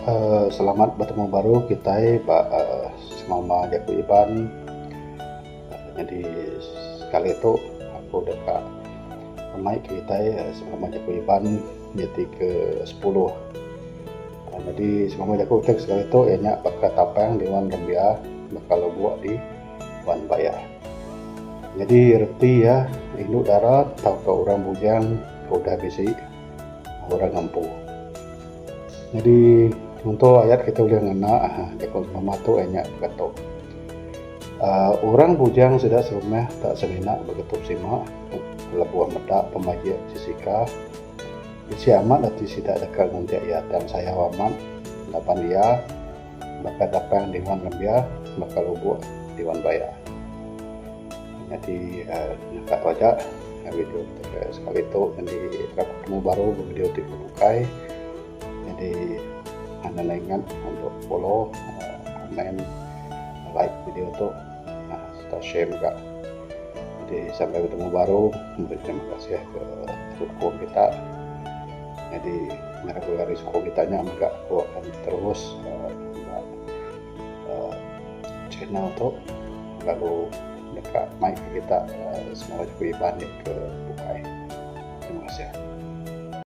uhh selamat betemu baru kitai ba uhh semama jaku Iban. Nyadi sekali tu aku deka mai kitai semama jaku Iban nyadi ke sepuluh. Nyadi semama jaku kitai sekali tu iya nya baka tapang diwan rembia baka lubok di wan baya. Nyadi reti iya indu dara tauka orang bujang ke udah bisi orang ngempu. Nyadi chunto ayat kita ulih ngena jaku sempama tu iya nya baka tu uhh orang bujang sida serumah tak semina beketup sima lebuh meda pemajik Jessica bisi amat ati sida deka nguntik iya tang sayau amat laban iya baka tapang diwan rembia baka lubok diwan baya. Nyadi uhh naka tu aja video sekali tu nyadi ira betemu baru ba video ti bukai nyadi enda ingat untuk follow comment like video tu serta share mega. Jadi sampai betemu baru meri terima kasih ke sukung kita nyadi ngarap ari sukung kita nya mega aku akan terus uhh channel tu lalu deka mai kita semua jaku Iban ke bukai. Terima kasih.